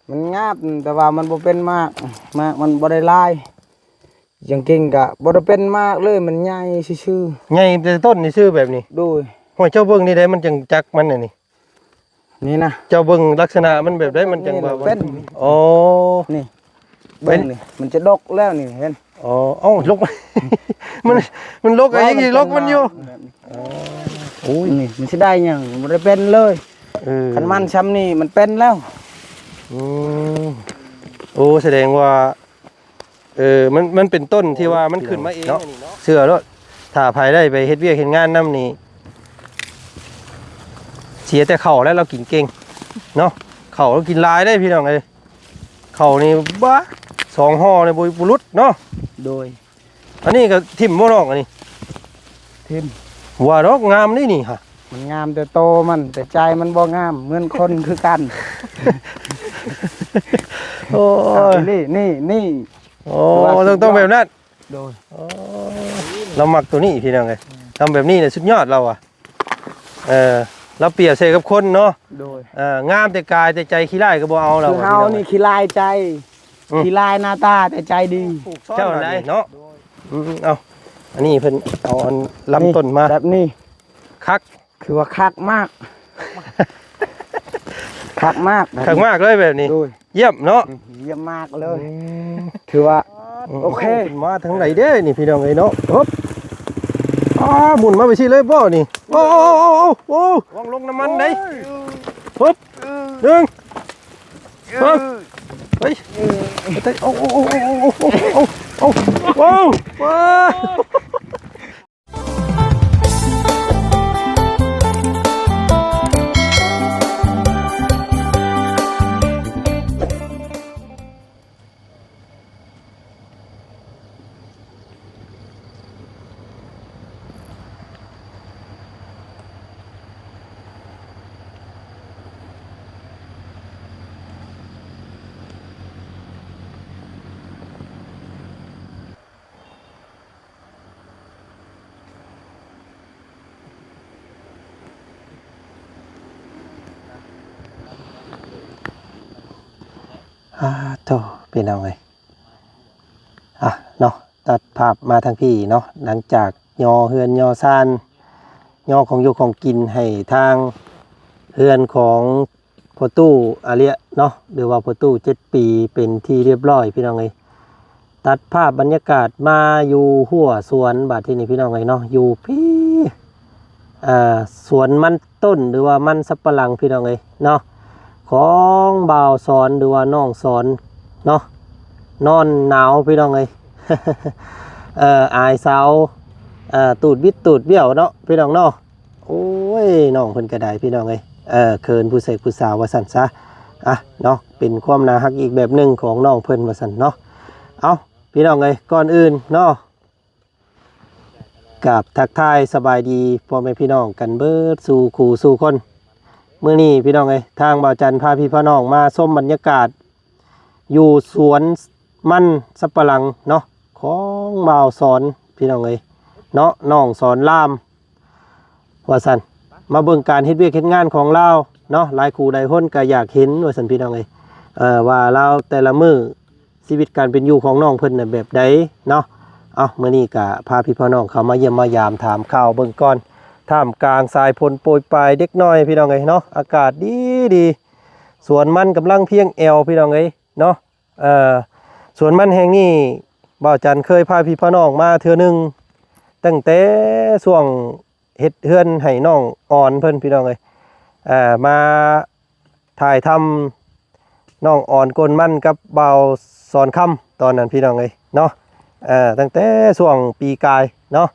ມັນງາມ ແຕ່ວ່າມັນບໍ່ເປັນໝາກ ໝາກມັນບໍ່ໄດ້ຫຼາຍ ຈັ່ງເກັ່ງກະບໍ່ໄດ້ເປັນໝາກເລີຍ ມັນໃຫຍ່ຊື່ໆ ໃຫຍ່ແຕ່ຕົ້ນຊື່ໆ ແບບນີ້. ໂດຍ. ຫ້ວຍ ເຈົ້າເບິ່ງນີ້ໄດ໋ ມັນຈັ່ງຈັກມັນອັນນີ້ ນີ້ນະ ເຈົ້າເບິ່ງລັກສະນະມັນແບບໃດ ມັນຈັ່ງວ່າ ນີ້ນະ ເປັນ ອໍ ນີ້ ເປັນ ເບິ່ງນີ້ ມັນຈະດົກແລ້ວນີ້ ເຫັນ? ອໍ ເອົ້າ ລົກ ມັນ ມັນລົກ ເວົ້າ ອີກ ມັນ ລົກມັນຢູ່ ເປັນມາແບບນີ້ ອໍ ໂອ້ຍ ນີ້ມັນຊິໄດ້ຫຍັງ? ບໍ່ໄດ້ເປັນເລີຍ. ເອີ ຄັນມັນຊ່ຳນີ້ມັນເປັນແລ້ວ. ອືມ ໂອ້ ສະແດງວ່າ ເອີ ມັນ ມັນເປັນຕົ້ນທີ່ວ່າມັນຂຶ້ນມາເອງເນາະ ເຊື່ອໂລດ. ຖ້າໃຜໄດ້ໄປເຮັດວຽກເຮັດງານນຳນີ້ ເສຍແຕ່ເຂົ້າແລ້ວ ລາວກິນເກັ່ງເນາະ ເຂົ້າລາວກິນຫຼາຍເດ້ພີ່ນ້ອງເອີຍ. ເຂົ້ານີ້ ບາ ສອງຫໍ່ນີ້ບໍ່ ບໍ່ຫຼຸດເນາະ. ໂດຍ. ອັນນີ້ກໍຖິ້ມບໍ່ນ້ອງ ອັນນີ້? ຖິ້ມ. ວ່າດອກງາມນີ້ນີ້ຫະ ມັນງາມແຕ່ໂຕມັນ ແຕ່ໃຈມັນບໍ່ງາມ ເໝືອນຄົນຄືກັນ. ໂອ້ຍ ອີ່ຫຼີ ນີ້ ນີ້ ໂອ້ ຕ້ອງ ຕ້ອງແບບນັ້ນ. ໂດຍ. ໂອ້ ລາວມັກໂຕນີ້ພີ່ນ້ອງເອີຍ ອືມ ທຳແບບນີ້ນະສຸດຍອດລາວວ່າ. ເອີ ລາວປຽບໃສ່ກັບຄົນເນາະ. ໂດຍ. ເອີ ງາມແຕ່ກາຍ ແຕ່ໃຈຂີ້ຮ້າຍກໍບໍ່ເອົາລາວ ຄືເຮົານີ້ຂີ້ຮ້າຍໃຈ ອືມ ຂີ້ຮ້າຍໜ້າຕາ ແຕ່ໃຈດີ. ເຈົ້ານັ້ນເນາະ. ໂດຍ. ອືມ ເອົາ ອັນນີ້ເພິ່ນເອົາອັນລຳຕົ້ນມາ ແບບນີ້ ຄັກ ຄືວ່າຄັກມາກ ຄັກມາກ ຄັກມາກເລີຍແບບນີ້. ໂດຍ. ຢ້ຽມເນາະ ອືມ ຢ້ຽມມາກເລີຍ. ອືມ ຖືວ່າ ອືມ ໂອເຄ. ມາທາງໃດເດ້ນີ້ພີ່ນ້ອງເອີຍເນາະ. ຮຶບ ອ້າ ໝູນມາໄປຊີ້ເລີຍບໍ່ນີ້? ໂອ້ ໂອ້ ລະວັງລົງນ້ຳມັນເດ້. ໂອ້ຍ ຮຶບ ໜຶ່ງ ສອງ ເຮີ້ຍ ໂອ້ ໂອ້ ໂອ້ ໂອ້ ໂອ້ ໂອ້ ໂອ້ ໂອ້ ໂອ້ ວ້າວ. ອາໂທ້ ພີ່ນ້ອງເອີຍ ອ່ະເນາະ ຕັດພາບມາທາງພີ້ເນາະ ຫຼັງຈາກຍໍເຮືອນຍໍຊານ ຍໍຂອງຢູ່ຂອງກິນໃຫ້ທາງເຮືອນຂອງພໍ່ຕູ້ອາເລຍເນາະ ຫຼືວ່າພໍ່ຕູ້ເຈັດປີ ເປັນທີ່ຮຽບຮ້ອຍ ພີ່ນ້ອງເອີຍ. ຕັດພາບບັນຍາກາດມາຢູ່ຮົ້ວສວນ ບາດທີນີ້ ພີ່ນ້ອງເອີຍເນາະ ຢູ່ພີ້ ອ່າ ສວນມັນຕົ້ນ ຫຼືວ່າມັນສຳປະຫຼັງ ພີ່ນ້ອງເອີຍເນາະ ຂອງບ່າວສອນ ຫຼືວ່ານ້ອງສອນເນາະ ນອນໜາວ ພີ່ນ້ອງເອີຍ ເອີ ອາຍສາວ ເອີ ຕູດບິດຕູດບ້ຽວເນາະ ພີ່ນ້ອງເນາະ. ໂອ້ຍ ນ້ອງເພິ່ນກໍໄດ້ ພີ່ນ້ອງເອີຍ ເອີ ເຂີນຜູ້ແຊກຜູ້ສາວວ່າຊັ້ນຊະ ອ່ະເນາະ ເປັນຄວາມໜ້າຮັກອີກແບບໜຶ່ງຂອງນ້ອງເພິ່ນວ່າຊັ້ນເນາະ. ເອົ້າ ພີ່ນ້ອງເອີຍ ກ່ອນອື່ນເນາະ ກາບທັກທາຍສະບາຍດີພໍ່ແມ່ພີ່ນ້ອງກັນເບິດສູ່ຄູ່ສູ່ຄົນ. ມື້ນີ້ ພີ່ນ້ອງເອີຍ ທາງບ່າວຈັນພາພີ່ພານ້ອງມາຊົມບັນຍາກາດ ຢູ່ສວນມັນສຳປະຫຼັງເນາະ ຂອງບ່າວສອນ ພີ່ນ້ອງເອີຍເນາະ ນ້ອງສອນລາມວ່າຊັ້ນ ມາເບິ່ງການເຮັດວຽກເຮັດງານຂອງລາວເນາະ ຫຼາຍຄູ່ຫຼາຍຄົນກໍຢາກເຫັນວ່າຊັ້ນ ພີ່ນ້ອງເອີຍ ເອີ ວ່າລາວແຕ່ລະມື້ ຊີວິດການເປັນຢູ່ຂອງນ້ອງເພິ່ນນະແບບໃດເນາະ. ເອົ້າ ມື້ນີ້ກໍພາພີ່ພານ້ອງເຂົ້າມາຢ້ຽມມາຢາມຖາມຂ່າວເບິ່ງກ່ອນ ທ່າມກາງສາຍຝົນໂປຍປາຍເດັກນ້ອຍ ພີ່ນ້ອງເອີຍເນາະ ອາກາດດີໆ ສວນມັນກຳລັງພຽງແອວ ພີ່ນ້ອງເອີຍເນາະ. ເອີ ສວນມັນແຫ່ງນີ້ ບ່າວຈັນເຄີຍພາພີ່ພານ້ອງມາເທື່ອໜຶ່ງ ຕັ້ງແຕ່ຊ່ວງເຮັດເຮືອນໃຫ້ນ້ອງອອນເພິ່ນ ພີ່ນ້ອງເອີຍ ເອີ ມາຖ່າຍທຳນ້ອງອອນກົນມັນກັບບ່າວສອນຄຳ ຕອນນັ້ນ ພີ່ນ້ອງເອີຍເນາະ. ເອີ ຕັ້ງແຕ່ຊ່ວງປີກາຍເນາະ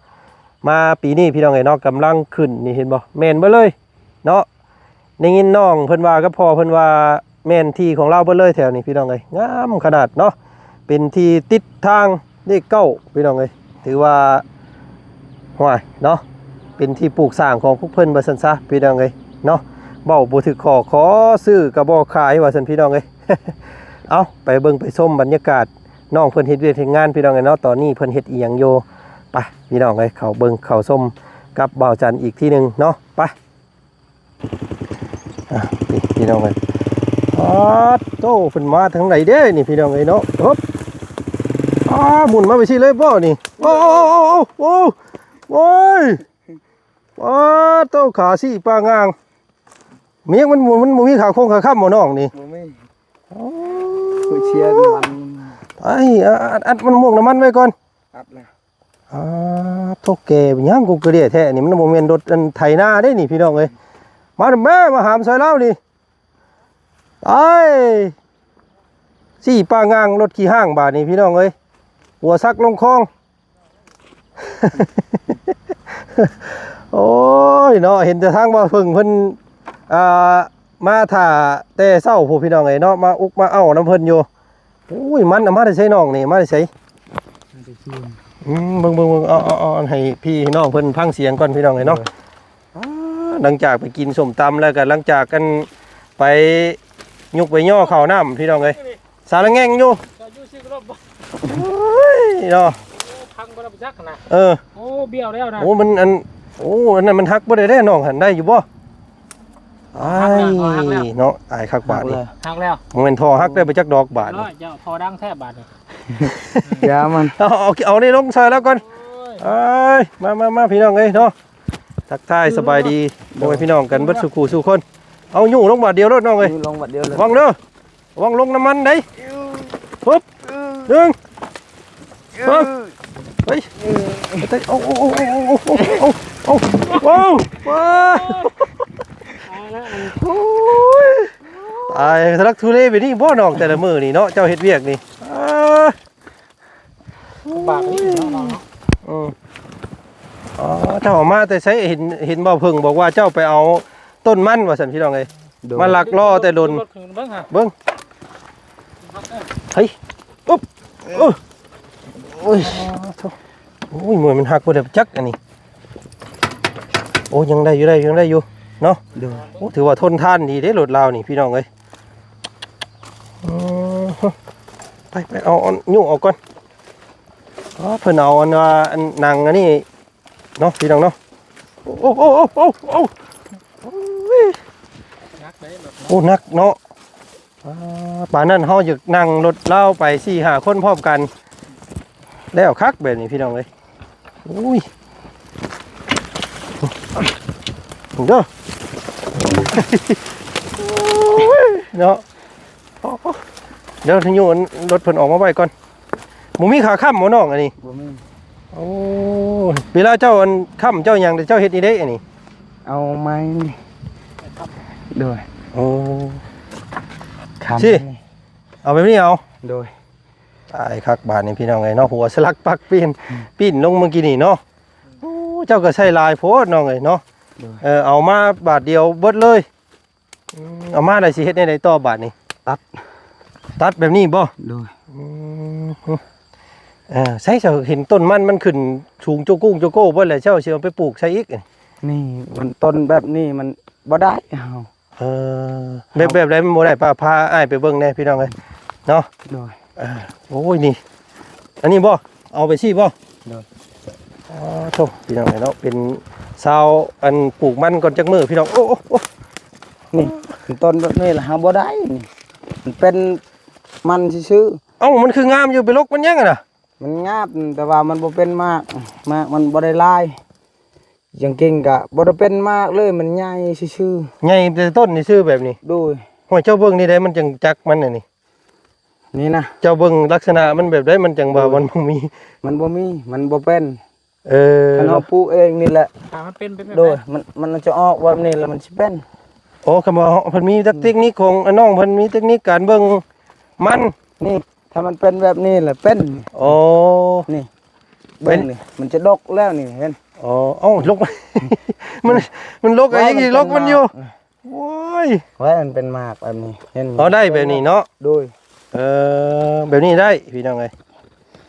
ມາປີນີ້ ພີ່ນ້ອງເອີຍເນາະ ກຳລັງຂຶ້ນນີ້ ເຫັນບໍ່ ແມ່ນເບິດເລີຍເນາະ. ໄດ້ຍິນນ້ອງເພິ່ນວ່າກັບພໍ່ເພິ່ນວ່າ ແມ່ນທີ່ຂອງລາວເບິດເລີຍແຖວນີ້ ພີ່ນ້ອງເອີຍ ງາມຂະໜາດເນາະ ເປັນທີ່ຕິດທາງເລກເກົ້າ ພີ່ນ້ອງເອີຍ ຖືວ່າ ຫ້ວຍເນາະ ເປັນທີ່ປູກສ້າງຂອງພວກເພິ່ນວ່າຊັ້ນຊະ ພີ່ນ້ອງເອີຍເນາະ. ເວົ້າບໍ່ຖືກຂໍ້ ຂໍຊື້ກໍບໍ່ຂາຍວ່າຊັ້ນ ພີ່ນ້ອງເອີຍ. ເອົ້າ ໄປເບິ່ງໄປຊົມບັນຍາກາດນ້ອງເພິ່ນເຮັດວຽກເຮັດງານ ພີ່ນ້ອງເອີຍເນາະ ຕອນນີ້ເພິ່ນເຮັດອີ່ຫຍັງຢູ່. ໄປ ພີ່ນ້ອງເອີຍ ເຂົ້າເບິ່ງເຂົ້າຊົມກັບບ່າວຈັນອີກທີໜຶ່ງເນາະ ໄປ. ອ່ະ ນີ້ ພີ່ນ້ອງເອີຍ ເ ປາດໂຕ ເພິ່ນມາທາງໃດເດ້ນີ້ພີ່ນ້ອງເອີຍເນາະ. ຮຶບ ອ້າ ໝຸນມາໄປຊີ້ເລີຍບໍ່ນີ້? ໂອ້ ໂອ້ ໂອ້ ໂອ້ ໂອ້ຍ ປາດໂຕ ຂາຊີ້ປາງາງ ເມຍງມັນ ມັນບໍ່ມີຂາຄົງຂາຄ້ຳບໍ່ນ້ອງນີ້? ບໍ່ມີ. ໂອ້ ຜູ້ເຊຍນ້ຳມັນ ໄອ້ ອັດ ອັດ ອັດມັນມ່ວງນ້ຳມັນໄວ້ກ່ອນ ອັດແລ້ວ. ອາ ໂທ້ ແກ່ຫຍັງກູກະເດຍແທ້ນີ້ ມັນບໍ່ແມ່ນລົດອັນໄຖນາເດ້ນີ້ພີ່ນ້ອງເອີຍ. ມາແມ່ ມາຫາມຊ່ອຍລາວນີ້. ໄອ້ ຊີ້ປາງາງລົດຂີ້ຮ້າງບາດນີ້ພີ່ນ້ອງເອີຍ ຫົວສັກລົງຄອງ. ໂອ້ຍເນາະ ເຫັນແຕ່ທາງບ່າວເຜິ້ງເພິ່ນ ອ່າ ມາຖ້າແຕ່ເຊົ້າພຸ້ນພີ່ນ້ອງເອີຍເນາະ ມາອຸກມາເອົ້ານຳເພິ່ນຢູ່. ໂອ້ຍ ມັນເອົາມາແຕ່ໃສນ້ອງນີ້ ມາແຕ່ໃສ? ມາແຕ່ສວນ. ອືມ ເບິ່ງໆໆ ເອົາ ເອົາ ເອົາໃຫ້ພີ່ໃຫ້ນ້ອງເພິ່ນຟັງສຽງກ່ອນພີ່ນ້ອງເອີຍເນາະ. ເອີ ອ່າ ຫຼັງຈາກໄປກິນສົ້ມຕຳແລ້ວກໍ ຫຼັງຈາກກັນໄປຍຸກໄປຍໍເຂົ້ານ້ຳພີ່ນ້ອງເອີຍ ສາລະແງ່ງຢູ່. ເຈົ້າຢູ່ຊື່ກັບລົດບໍ່? ໂອ້ຍເນາະ ໂອ້ ພັງບໍ່ໄດ້ຈັກນະ. ເອີ ໂອ້ ບ້ຽວແລ້ວນະ. ໂອ້ ມັນອັນ ໂອ້ ອັນນັ້ນມັນຫັກບໍ່ໄດ້ເດ້ນ້ອງຫັ້ນ ໄດ້ຢູ່ບໍ່? ອ້າຍ ຫັກແລ້ວ ເນາະ ອາຍຄັກບາດນີ້ ຫັກແລ້ວ ບໍ່ແມ່ນທໍ່ຫັກໄດ້ບໍ່ຈັກດອກບາດນີ້. ເຈົ້າທໍ່ດັງແທ້ບາດນີ້. ຢ່າມັນ ເອົາ ເອົາ ເອົານີ້ລົງໃສ່ແລ້ວກ່ອນ. ໂອ້ຍ ເອີຍ ມາ ມາ ມາ ພີ່ນ້ອງເອີຍເນາະ ທັກທາຍສະບາຍດີ ໂອ້ຍ ພີ່ນ້ອງກັນເບິດສູ່ຄູ່ສູ່ຄົນ. ເອົາຍູ້ລົງບາດດຽວໂລດນ້ອງເອີຍ ນີ້ລົງບາດດຽວເລີຍ ວັງເດີ ວັງລົງນ້ຳມັນໄດ໋. ຮຶບ ໜຶ່ງ ສອງ ເຮີ້ຍ ເອີ ເອີ ເອີ ເອີ ເອີ ເອີ ເອີ ເອີ ເອີ ເອີ ເອີ ເອີ ເອີ ເອີ ເອີ ເອີ ຕາຍແລ້ວອັນ ໂອ້ຍ ຕາຍ ທຸລັກທຸເລແບບນີ້ບໍ່ນ້ອງ ແຕ່ລະມື້ນີ້ເນາະ ເຈົ້າເຮັດວຽກນີ້. ເອີ ລຳບາກອີ່ຫຼີເນາະນ້ອງເນາະ. ອືມ ອໍ ເຈົ້າເອົາມາແຕ່ໃສ? ເຫັນ ເຫັນບ່າວເຜິ້ງບອກວ່າເຈົ້າໄປເອົາຕົ້ນມັນວ່າຊັ້ນ ພີ່ນ້ອງເອີຍ. ໂດຍ ມາລັກລໍ້ແຕ່ດົນ ລົດຂຶ້ນເບິ່ງຫາ ເບິ່ງ ເຮີ້ຍ ອຶບ ເອີ ໂອ້ຍ ໂອ້ຍ ໂອ້ຍ ມວຍມັນຫັກບໍ່ໄດ້ຈັກອັນນີ້. ໂອ້ ຍັງໄດ້ຢູ່ ໄດ້ ຍັງໄດ້ຢູ່ເນາະ. ໂດຍ ໂອ້ ຖືວ່າທົນທານດີເດ້ລົດລາວນີ້ ພີ່ນ້ອງເອີຍ. ອືມ ໄປ ໄປ ເອົາ ເອົາ ຍູ້ອອກກ່ອນ. ອໍ ເພິ່ນເອົາອັນວ່າ ອັນໜັງອັນນີ້ເນາະ ພີ່ນ້ອງເນາະ. ໂອ້ ໂອ້ ໂອ້ ໂອ້ ໂອ້ ໂອ້ຍ ໜັກເດ້ລົດເນາະ. ໂອ້ ໜັກເນາະ. ອາ ປານນັ້ນເຮົາຢາກນັ່ງລົດລາວໄປສີ່ຫ້າຄົນພ້ອມກັນ ແລ້ວຄັກແບບນີ້ ພີ່ນ້ອງເອີຍ. ໂອ້ຍ ເດີ ເນາະ. ດຽວທະຍຸລົດເພິ່ນອອກມາໄວ້ກ່ອນ. ບໍ່ມີຂາຄ້ຳບໍ່ນ້ອງອັນນີ້? ບໍ່ມີ. ໂອ້ ເວລາເຈົ້າອັນຄ້ຳເຈົ້າຫຍັງ ເຈົ້າເຮັດນີ້ເດ້ອັນນີ້? ເອົາໄມ້ນີ້ ໂດຍ. ໂອ້ ຄ້ຳ ຊິ ນີ້ ເອົາແບບນີ້ເອົາ. ໂດຍ. ຕາຍຄັກບາດນີ້ ພີ່ນ້ອງເອີຍເນາະ ຫົວສະຫຼັກປັກປີ້ນ ປີ້ນລົງເມື່ອກີ້ນີ້ເນາະ. ໂອ້ ເຈົ້າກໍໃຊ້ຫຼາຍໂພດນ້ອງເອີຍເນາະ. ໂດຍ. ເອີ ເອົາມາບາດດຽວເບິດເລີຍ. ອືມ ເອົາມາແລ້ວຊິເຮັດແນວໃດຕໍ່ບາດນີ້? ຕັດ ຕັດແບບນີ້ບໍ່? ໂດຍ. ອືມ ເອີ ໃສ ເຈົ້າເຫັນຕົ້ນມັນ ມັນຂຶ້ນສູງໂຈກຸ້ງໂຈໂກ້ເບິດແລ້ວ ເຈົ້າຊິເອົາໄປປູກໃສອີກ? ນີ້ມັນຕົ້ນແບບນີ້ມັນບໍ່ໄດ້ເຮົາ. ເອີ ແບບ ແບບໃດມັນບໍ່ໄດ້? ພາ ພາອ້າຍໄປເບິ່ງແດ່ ພີ່ນ້ອງເອີຍເນາະ. ໂດຍ. ເອີ ໂອ້ຍ ນີ້ ອັນນີ້ບໍ່? ເອົາໄປຊີ້ບໍ່? ໂດຍ. ອໍ ໂທ້ ພີ່ນ້ອງເອີຍເນາະ ເປັນຊາວອັນປູກມັນກ່ອນຈັກມື້ ພີ່ນ້ອງ. ໂອ້ ໂອ້ ໂອ້ ນີ້ ເປັນຕົ້ນແບບນີ້ລະຫາບໍ່ໄດ້ນີ້ ມັນເປັນມັນຊື່ໆ. ເອົ້າ ມັນຄືງາມຢູ່ ໄປລົກມັນຫຍັງຫັ້ນນະ? ມັນງາມ ແຕ່ວ່າມັນບໍ່ເປັນໝາກ ໝາກມັນບໍ່ໄດ້ຫຼາຍ. ຈັ່ງເກັ່ງກະບໍ່ໄດ້ເປັນໝາກເລີຍ ມັນໃຫຍ່ຊື່ໆ. ໃຫຍ່ແຕ່ຕົ້ນຊື່ໆແບບນີ້? ໂດຍ. ຫ້ວຍ ເຈົ້າເບິ່ງນີ້ໃດ ມັນຈັ່ງຈັກມັນອັນນີ້ ນີ້ນະ ເຈົ້າເບິ່ງລັກສະນະມັນແບບໃດ ມັນຈັ່ງວ່າ ໂດຍ ມັນບໍ່ມີ ມັນບໍ່ມີ ມັນບໍ່ເປັນ. ເອີ ຄັນເຮົາປູກເອງນີ້ແຫຼະ ຖ້າມັນເປັນ ເປັນແບບໃດ? ໂດຍ ມັນ ມັນຈະອອກແບບນີ້ແລ້ວມັນຊິເປັນ. ໂອ້ ຄຳວ່າເພິ່ນມີເຕັກນິກຂອງ ອືມ ນ້ອງເພິ່ນມີເຕັກນິກການເບິ່ງມັນ ນີ້ ຖ້າມັນເປັນແບບນີ້ລະເປັນ. ອໍ ນີ້ ເປັນ ເບິ່ງນີ້ ມັນຈະດົກແລ້ວນີ້ ເຫັນ? ອໍ ເອົ້າ ລົກ ມັນ ມັນລົກ ເອົາ ຍັງຊິລົກມັນຢູ່. ໂອ້ຍ ວ່າມັນເປັນໝາກແບບນີ້ ເຫັນ? ເອົາ ໄດ້ແບບນີ້ເນາະ. ໂດຍ. ເອີ ແບບນີ້ໄດ້ ພີ່ນ້ອງເອີຍ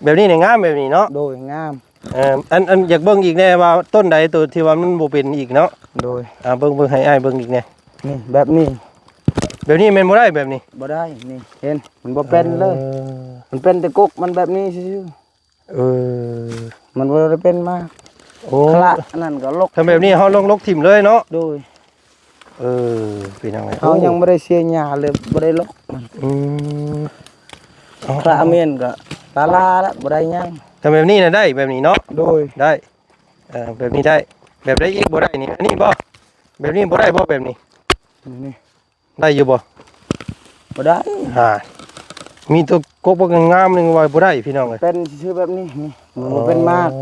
ແບບນີ້ນີ້ງາມແບບນີ້ເນາະ. ໂດຍ ງາມ. ເອີ ອັນ ອັນ ຢາກເບິ່ງອີກແດ່ວ່າຕົ້ນໃດໂຕທີ່ວ່າມັນບໍ່ເປັນອີກເນາະ. ໂດຍ. ອ່າ ເບິ່ງ ເບິ່ງ ໃຫ້ອ້າຍເບິ່ງອີກແດ່. ນີ້ ແບບນີ້ ແບບນີ້ແມ່ນບໍ່ໄດ້ ແບບນີ້ ບໍ່ໄດ້. ນີ້ ເຫັນ ມັນບໍ່ເປັນເລີຍ. ເອີ ມັນເປັນແຕ່ກົກມັນແບບນີ້ຊື່ໆ. ເອີ ມັນບໍ່ໄດ້ເປັນໝາກ. ໂອ້ ຄະລະ ອັນນັ້ນກໍລົກ ຖ້າແບບນີ້ເຮົາລົກ ລົກຖິ້ມເລີຍເນາະ. ໂດຍ. ເອີ ພີ່ນ້ອງເອີຍ ເຮົາຍັງບໍ່ໄດ້ເສຍຫຍ້າເລີຍ ບໍ່ໄດ້ລົກມັນ. ອືມ ເອົາ ຄະເໝນກໍລາໆ ແລ້ວ ບໍ່ໄດ້ຫຍັງ. ແຕ່ແບບນີ້ນະໄດ້ ແບບນີ້ເນາະ? ໂດຍ ໄດ້. ເອີ ແບບນີ້ໄດ້. ແບບໃດອີກບໍ່ໄດ້ນີ້? ອັນນີ້ບໍ່? ແບບນີ້ບໍ່ໄດ້ບໍ່? ແບບນີ້ ນີ້ ໄດ້ຢູ່ບໍ່? ບໍ່ໄດ້. ຫາ ມີແຕ່ກົກບັກງາມໆ ໜຶ່ງວ່າບໍ່ໄດ້ ພີ່ນ້ອງເອີຍ. ເປັນຊື່ໆ ແບບນີ້ ນີ້ ມັນບໍ່ເປັນໝາກ. ອໍ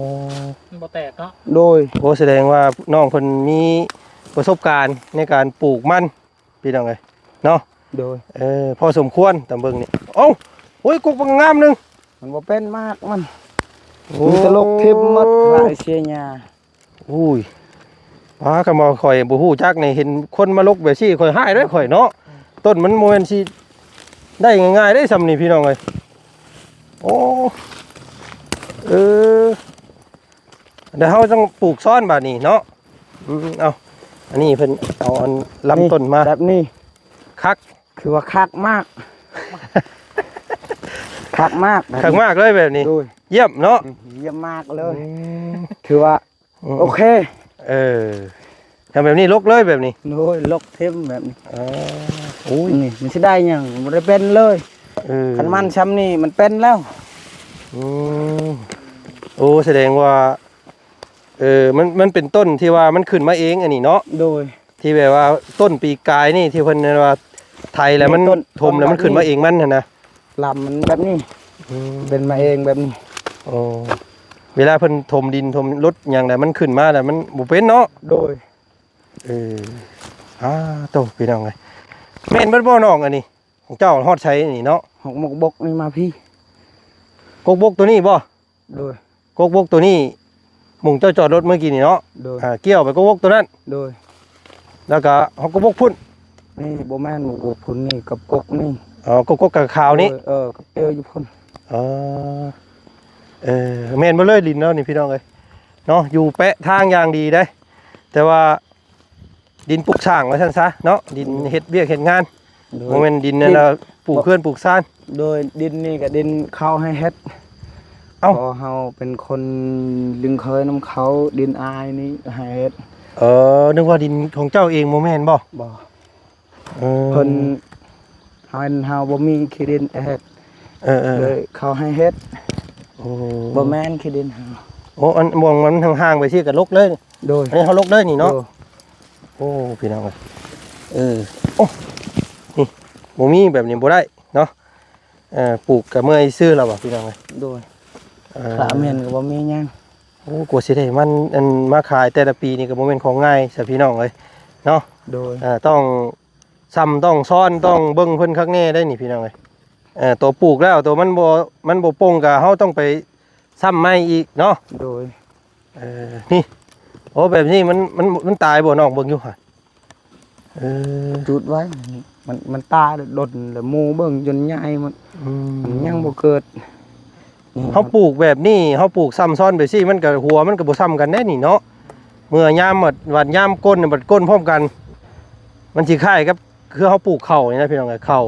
ມັນບໍ່ແຕກເນາະ? ໂດຍ. ໂອ້ ສະແດງວ່ານ້ອງເພິ່ນມີປະສົບການໃນການປູກມັນ ພີ່ນ້ອງເອີຍເນາະ. ໂດຍ. ເອີ ພໍສົມຄວນຕາມເບິ່ງນີ້. ເອົ້າ ໂອ້ຍ ກົກບັກງາມໜຶ່ງ ມັນບໍ່ເປັນໝາກມັນ. ໂອ້ ມີແຕ່ລົກຖິ້ມໝົດ ຂາຍເສຍຫຍ້າ. ໂອ້ຍ ປາ ຄັນວ່າຂ້ອຍບໍ່ຮູ້ຈັກນີ້ ເຫັນຄົນມາລົກແບບຊີ້ ຂ້ອຍຮ້າຍເດ້ຂ້ອຍເນາະ. ອືມ ຕົ້ນມັນບໍ່ແມ່ນຊິໄດ້ງ່າຍໆ ເດ້ ຊ່ຳນີ້ ພີ່ນ້ອງເອີຍ. ໂອ້ ເອີ ດຽວເຮົາຕ້ອງປູກຊ້ອນບາດນີ້ເນາະ. ອືມ ເອົາ ອັນນີ້ເພິ່ນເອົາອັນລຳຕົ້ນມາ ແບບນີ້ ຄັກ ຄືວ່າຄັກມາກ ຄັກມາກ ຄັກມາກເລີຍແບບນີ້. ໂດຍ. ຢ້ຽມເນາະ. ອືມ ຢ້ຽມມາກເລີຍ. ອືມ ຖືວ່າ ອືມ ໂອເຄ. ເອີ ຄັນແບບນີ້ລົກເລີຍແບບນີ້. ໂດຍ ລົກຖິ້ມແບບນີ້. ເອີ ໂອ້ຍ ນີ້ມັນຊິໄດ້ຫຍັງ? ບໍ່ໄດ້ເປັນເລີຍ. ເອີ ຄັນມັນຊ່ຳນີ້ມັນເປັນແລ້ວ. ອືມ ໂອ້ ສະແດງວ່າ ເອີ ມັນ ມັນເປັນຕົ້ນທີ່ວ່າມັນຂຶ້ນມາເອງອັນນີ້ເນາະ. ໂດຍ. ທີ່ແບບວ່າຕົ້ນປີກາຍນີ້ ທີ່ເພິ່ນວ່າໄຖແລ້ວມັນ ຕົ້ນ ຖົມແລ້ວມັນຂຶ້ນມາເອງມັນຫັ້ນນະ. ລຳມັນແບບນີ້. ອືມ ເປັນມາເອງແບບນີ້. ໂອ້ ເວລາເພິ່ນຖົມດິນຖົມລົດຫຍັງແລ້ວມັນຂຶ້ນມາແລ້ວມັນບໍ່ເປັນເນາະ. ໂດຍ. ເອີ ອາ ໂຕ ພີ່ນ້ອງເອີຍ ແມ່ນເບິດບໍ່ນ້ອງອັນນີ້? ຂອງເຈົ້າຮອດໃສນີ້ເນາະ? ຮອດໝົກບົກນີ້ມາພີ້. ກົກບົກໂຕນີ້ບໍ່? ໂດຍ. ກົກບົກໂຕນີ້ ໝ່ອງເຈົ້າຈອດລົດເມື່ອກີ້ນີ້ເນາະ? ໂດຍ. ອ່າ ກ່ຽວໄປກົກບົກໂຕນັ້ນ? ໂດຍ. ແລ້ວກໍຮອດກົກບົກພຸ້ນ? ນີ້ບໍ່ແມ່ນ ໝ່ອງກົກພຸ້ນນີ້ກັບກົກນີ້. ອໍ ກົກ ກົກກະຂາວນີ້? ໂດຍ. ເອີ ກັບເຕີຢູ່ພຸ້ນ. ອໍ ເອີ ແມ່ນໝົດເລີຍດິນເຮົານີ້ ພີ່ນ້ອງເອີຍເນາະ ຢູ່ແປະທາງຢ່າງດີເດ້ ແຕ່ວ່າ ດິນປຸກສ້າງວ່າຊັ້ນຊະເນາະ ດິນເຮັດວຽກເຮັດງານ. ໂດຍ. ບໍ່ແມ່ນດິນນັ້ນລະ ດິນ ປູກເຮືອນປູກຊານ. ໂດຍ. ດິນນີ້ກໍດິນເຂົາໃຫ້ເຮັດ. ເອົ້າ ເພາະເຮົາເປັນຄົນລຶງເຄີຍນຳເຂົາ ດິນອ້າຍນີ້ໃຫ້ເຮັດ. ເອີ ນຶກວ່າດິນຂອງເຈົ້າເອງບໍ່ແມ່ນບໍ່? ບໍ່. ເອີ ເພິ່ນ ເຮົາ ເຮົາບໍ່ມີຂີ້ດິນເຮັດ. ເອີໆ ເລີຍເຂົາໃຫ້ເຮັດ. ໂອ້ ບໍ່ແມ່ນຂີ້ດິນເຮົາ. ໂອ້ ອັນໝ່ອງມັນຫ່າງໆໄປຊີ້ກໍລົກເລີຍ. ໂດຍ. ອັນນີ້ເຮົາລົກເລີຍນີ້ເນາະ. ໂດຍ. ໂອ້ ພີ່ນ້ອງເອີຍ ເອີ ໂອ້ ນີ້ ບໍ່ມີແບບນີ້ບໍ່ໄດ້ເນາະ. ເອີ ປູກກໍເມື່ອຍຊື່ແລ້ວວ່າ ພີ່ນ້ອງເອີຍ. ໂດຍ. ເອີ ຄະເໝນກໍບໍ່ມີຫຍັງ. ໂອ້ ກວ່າຊິໄດ້ມັນ ອັນ ມາຂາຍແຕ່ລະປີນີ້ກໍບໍ່ແມ່ນຂອງງ່າຍຊະ ພີ່ນ້ອງເອີຍເນາະ. ໂດຍ. ເອີ ຕ້ອງຊ້ຳຕ້ອງຊ້ອນ ຕ້ອງເບິ່ງເພິ່ນຄັກແນ່ໄດ໋ນີ້ ພີ່ນ້ອງເອີຍ. ເອີ ໂຕປູກແລ້ວ ໂຕມັນບໍ່ ມັນບໍ່ປົ່ງ ກໍເຮົາຕ້ອງໄປຊ້ຳໃໝ່ອີກເນາະ. ໂດຍ. ເອີ ນີ້ ໂອ້ ແບບນີ້ມັນ ມັນ ມັນຕາຍບໍ່ນ້ອງ ເບິ່ງຢູ່ຫັ້ນ? ເອີ ຈູດໄວ້ ມັນ ມັນຕາຍດົນແລ້ວ ໝູເບິ່ງຈົນໃຫຍ່ໝົດ. ອືມ ມັນຍັງບໍ່ເກີດ. ນີ້ ເຮົາປູກແບບນີ້ ເຮົາປູກຊ້ຳຊ້ອນໄປຊີ້ ມັນກໍ ຫົວມັນກໍບໍ່ຊ້ຳກັນເດ້ນີ້ເນາະ. ເມື່ອຍາມບັດ ບັດຍາມກົ້ນ ບັດກົ້ນພ້ອມກັນ ມັນຊິຄ້າຍກັບຄືເຮົາປູກເຂົ້ານີ້ນະ ພີ່ນ້ອງເອີຍ. ເຂົ້າ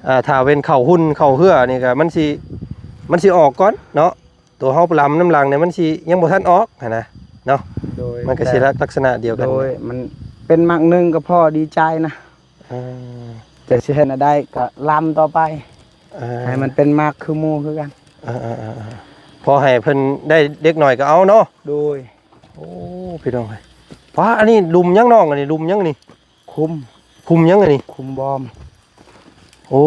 ເອີ ຖ້າເປັນເຂົ້າຮຸ່ນ ເຂົ້າເຮືອນີ້ກໍມັນຊິ ມັນຊິອອກກ່ອນເນາະ. ໂຕເຮົາລຳນຳຫຼັງນີ້ມັນຊິຍັງບໍ່ທັນອອກຫັ້ນນະເນາະ. ໂດຍ. ມັນກໍຊິ ແຕ່ ລັກ ລັກສະນະດຽວກັນ. ໂດຍ. ມັນເປັນໝາກໜຶ່ງກໍພໍດີໃຈນະ. ເອີ ແຕ່ຊິເຮັດແນວໃດກໍລຳຕໍ່ໄປ. ເອີ ໃຫ້ມັນເປັນໝາກຄືໝູ່ຄືກັນ. ເອີໆ ພໍໃຫ້ເພິ່ນໄດ້ເດັກໜ້ອຍກໍເອົາເນາະ. ໂດຍ. ໂອ້ ພີ່ນ້ອງເອີຍ ປ້າ ອັນນີ້ຫຼຸມຫຍັງນ້ອງ? ອັນນີ້ຫຼຸມຫຍັງນີ້? ຂຸມ. ຂຸມຫຍັງອັນນີ້? ຂຸມບອມ. ໂອ້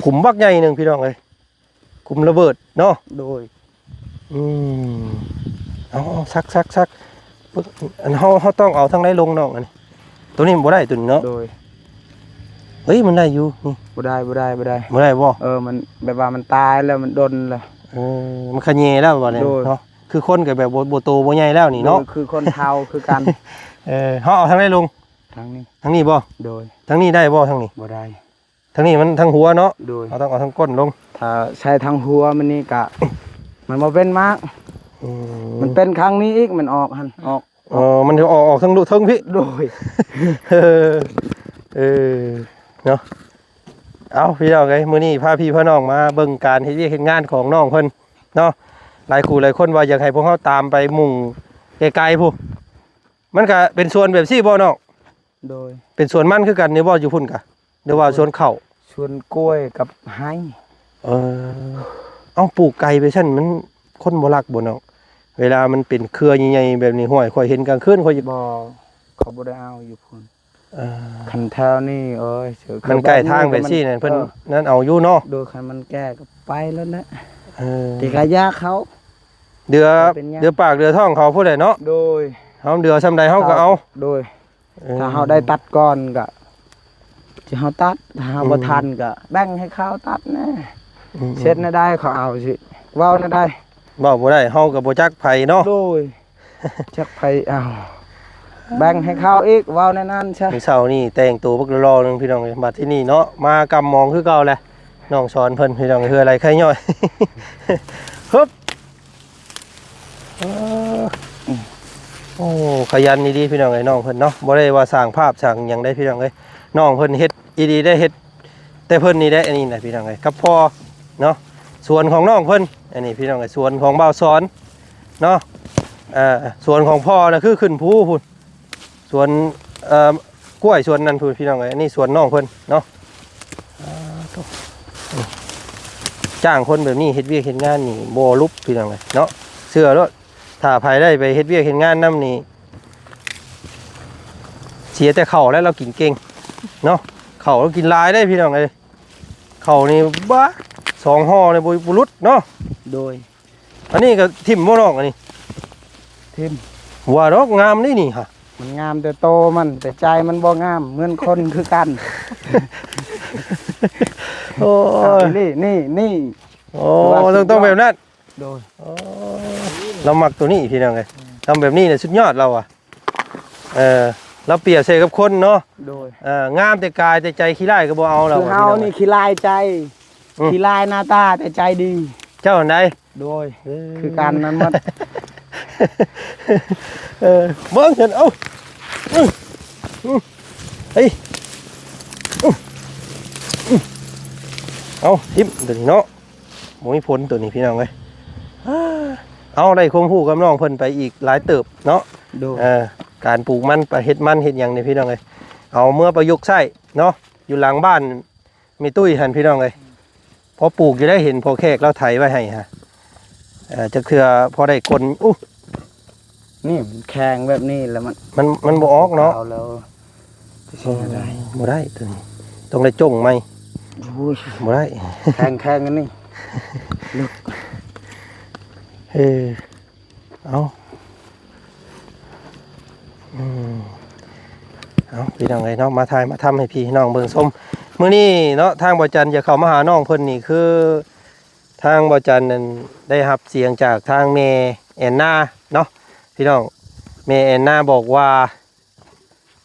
ຂຸມບັກໃຫຍ່ໜຶ່ງ ພີ່ນ້ອງເອີຍ. ຂຸມລະເບີດເນາະ. ໂດຍ. ອືມ ເອົາໆ ຊັກໆໆ ເບິ່ງ ອັນເຮົາ ເຮົາຕ້ອງເອົາທາງໃດລົງນ້ອງ? ອັນນີ້ ໂຕນີ້ບໍ່ໄດ້ ໂຕນີ້ເນາະ. ໂດຍ. ເອີຍ ມັນໄດ້ຢູ່ນີ້. ບໍ່ໄດ້ ບໍ່ໄດ້ ບໍ່ໄດ້. ບໍ່ໄດ້ບໍ່? ເອີ ມັນແບບວ່າມັນຕາຍແລ້ວ ມັນດົນແລ້ວ. ເອີ ມັນຂະແຍງແລ້ວບາດນີ້. ໂດຍ. ເນາະ ຄືຄົນກໍແບບບໍ່ ບໍ່ໂຕບໍ່ໃຫຍ່ແລ້ວນີ້ເນາະ. ໂດຍ ຄືຄົນເຖົ້າຄືກັນ. ເອີ ເຮົາເອົາທາງໃດລົງ? ທາງນີ້. ທາງນີ້ບໍ່? ໂດຍ. ທາງນີ້ໄດ້ບໍ່? ທາງນີ້ ບໍ່ໄດ້. ທາງນີ້ມັນທາງຫົວເນາະ. ໂດຍ. ເຮົາຕ້ອງເອົາທາງກົ້ນລົງ. ຖ້າໃຊ້ທາງຫົວມັນນີ້ກະ ມັນບໍ່ເປັນໝາກ. ອືມ ມັນເປັນຂ້າງນີ້ອີກ ມັນອອກຫັ້ນ ອອກ. ເອີ ມັນຈະອອກ ອອກທາງເທິງພີ້. ໂດຍ. ເອີ ເອີ ເນາະ. ເອົາ ພີ່ນ້ອງເອີຍ ມື້ນີ້ພາພີ່ພານ້ອງມາເບິ່ງການເຮັດວຽກເຮັດງານຂອງນ້ອງເພິ່ນເນາະ. ຫຼາຍຄູ່ຫຼາຍຄົນວ່າຢາກໃຫ້ພວກເຮົາຕາມໄປໝຸ່ງໄກໆພຸ້ນ. ມັນກະເປັນສວນແບບຊີ້ບໍ່ນ້ອງ? ໂດຍ ເປັນສວນມັນຄືກັນນີ້ບໍ່ ຢູ່ພຸ້ນກະ ຫຼືວ່າສວນເຂົ້າ? ສວນກ້ວຍກັບໄຮ່. ເອີ ເອົ້າ ປູກໄກ່ໄປຊັ້ນ ມັນຄົນບໍ່ລັກບໍ່ນ້ອງ? ເວລາມັນເປັນເຄືອໃຫຍ່ໆແບບນີ້ ຫ້ວຍ ຂ້ອຍເຫັນກາງຄືນຂ້ອຍ ບໍ່ ເຂົາບໍ່ໄດ້ເອົາຢູ່ພຸ້ນ. ເອີ ຄັນແຖວນີ້ ໂອ້ຍ ມັນໃກ້ທາງແບບຊີ້ນັ້ນ ເພິ່ນ ເອີ ນັ້ນເອົາຢູ່ເນາະ. ໂດຍ ຄັນມັນແກ່ກໍໄປແລ້ວນະ. ເອີ ຕິກະຢາເຂົາ ເດືອ ເປັນຫຍັງ ເດືອປາກເດືອທ້ອງເຂົາພຸ້ນແຫຼະເນາະ. ໂດຍ ເຮົາເດືອສ່ຳໃດເຮົາກໍເອົາ. ໂດຍ ເອີ ຖ້າເຮົາໄດ້ຕັດກ່ອນກໍຊິເຮົາຕັດ ຖ້າເຮົາ ອືມ ບໍ່ທັນກໍແບ່ງໃຫ້ເຂົາຕັດແດ່. ອືມໆ ເຮັດແນວໃດເຂົາເອົາ ຊິເວົ້າແນວໃດ? ເວົ້າບໍ່ໄດ້ ເຮົາກໍບໍ່ຈັກໃຜເນາະ. ໂດຍ ຈັກໃຜເອົາ ແບ່ງໃຫ້ເຂົາອີກ ເວົ້າແນວນັ້ນຊະ. ມື້ເຊົ້ານີ້ແຕ່ງໂຕບັກຫຼໍ່ໆໜຶ່ງ ພີ່ນ້ອງເອີຍ ມາທີ່ນີ້ເນາະ ມາກຳມອງຄືເກົ່າແຫຼະ. ນ້ອງສອນເພິ່ນ ພີ່ນ້ອງ ເຮືອໄຫຼໄຄຍ່ອຍ ຮຶບ. ເອີ ໂອ້ ຂະຫຍັນອີ່ຫຼີພີ່ນ້ອງເອີຍ ນ້ອງເພິ່ນເນາະ. ບໍ່ໄດ້ວ່າສ້າງພາບສ້າງຫຍັງໄດ້ພີ່ນ້ອງເອີຍ ນ້ອງເພິ່ນເຮັດອີ່ຫຼີໄດ້ ເຮັດແຕ່ເພິ່ນນີ້ແຫຼະ. ອັນນີ້ນະພີ່ນ້ອງເອີຍ ກັບພໍ່ເນາະ ສວນຂອງນ້ອງເພິ່ນ. ອັນນີ້ພີ່ນ້ອງເອີຍ ສວນຂອງບ່າວສອນເນາະ. ເອີ ສວນຂອງພໍ່ນະຄືຂຶ້ນພູພຸ້ນ ສວນ ເອີ ກ້ວຍສວນນັ້ນພຸ້ນ ພີ່ນ້ອງເອີຍ. ອັນນີ້ສວນນ້ອງເພິ່ນເນາະ. ອ່າ ໂທ້ ຈ້າງຄົນແບບນີ້ເຮັດວຽກເຮັດງານນີ້ບໍ່ຫຼຸບ ພີ່ນ້ອງເອີຍເນາະ. ເຊື່ອໂລດ ຖ້າໃຜໄດ້ໄປເຮັດວຽກເຮັດງານນຳນີ້ ເສຍແຕ່ເຂົ້າແລ້ວ ລາວກິນເກັ່ງເນາະ. ເຂົ້າລາວກິນຫຼາຍເດ້ ພີ່ນ້ອງເອີຍ. ເຂົ້ານີ້ ບາ ສອງຫໍ່ນີ້ບໍ່ ບໍ່ຫຼຸດເນາະ. ໂດຍ ອັນນີ້ກໍຖິ້ມບໍ່ນ້ອງ ອັນນີ້? ຖິ້ມ. ວ່າດອກງາມນີ້ນີ້ຫະ. ມັນງາມແຕ່ໂຕມັນ ແຕ່ໃຈມັນບໍ່ງາມ ເໝືອນຄົນຄືກັນ. ໂອ້ຍ ນີ້ ນີ້ ນີ້ ໂອ້ ຕ້ອງ ຕ້ອງແບບນັ້ນ. ໂດຍ ໂອ້ ລາວມັກໂຕນີ້ ພີ່ນ້ອງເອີຍ. ອືມ ທຳແບບນີ້ນະສຸດຍອດລາວອະ. ເອີ ລາວປຽບໃສ່ກັບຄົນເນາະ. ໂດຍ ເອີ ງາມແຕ່ກາຍ ແຕ່ໃຈຂີ້ຮ້າຍກໍບໍ່ເອົາລາວ. ຄືເຮົານີ້ຂີ້ຮ້າຍໃຈ ອືມ ຂີ້ຮ້າຍໜ້າຕາ ແຕ່ໃຈດີ. ເຈົ້າຫັ້ນໃດ? ໂດຍ ເອີ ຄືກັນນັ້ນໝົດ. ເອີ ເບິ່ງຊັ້ນ ເອົາ ອື ອື ເອີຍ ອື ອື ເອົາ ຖິ້ມໂຕນີ້ເນາະ. ບໍ່ມີຜົນໂຕນີ້ ພີ່ນ້ອງເອີຍ. ເອົາ ໄດ້ຄວາມຮູ້ກັບນ້ອງເພິ່ນໄປອີກຫຼາຍເຕີບເນາະ. ໂດຍ ເອີ ການປູກມັນ ໄປເຮັດມັນເຮັດຫຍັງນີ້ ພີ່ນ້ອງເອີຍ ເອົາເມືອປະຍຸກໃຊ້ເນາະ. ຢູ່ຫຼັງບ້ານແມ່ຕຸ້ຍຫັ້ນ ພີ່ນ້ອງເອີຍ ພໍປູກຢູ່ໄດ໋ ເຫັນພໍ່ແຂກລາວໄຖໄວ້ໃຫ້ຫະ. ເອີ ຈັກເທື່ອພໍໄດ້ກົ້ນ. ອຸ ນີ້ມັນແຂງແບບນີ້ແລ້ວ ມັນ ມັນ ມັນບໍ່ອອກເນາະ. ເອົາແລ້ວ ເອີ ບໍ່ໄດ້ໂຕນີ້ ຕ້ອງໄດ້ຈົ່ງໃໝ່. ໂອ້ຍ ບໍ່ໄດ້ ແຂງ ແຂງອັນນີ້ ເອີ ເອົາ ອືມ ເອົາ ພີ່ນ້ອງເອີຍເນາະ ມາຖ່າຍມາທຳໃຫ້ພີ່ນ້ອງເບິ່ງຊົມ. ມື້ນີ້ເນາະ ທາງບ່າວຈັນຈະເຂົ້າມາຫານ້ອງເພິ່ນນີ້ ຄືທາງບ່າວຈັນນັ້ນໄດ້ຮັບສຽງຈາກທາງແມ່ແອນນາເນາະ ພີ່ນ້ອງ. ແມ່ແອນນາບອກວ່າ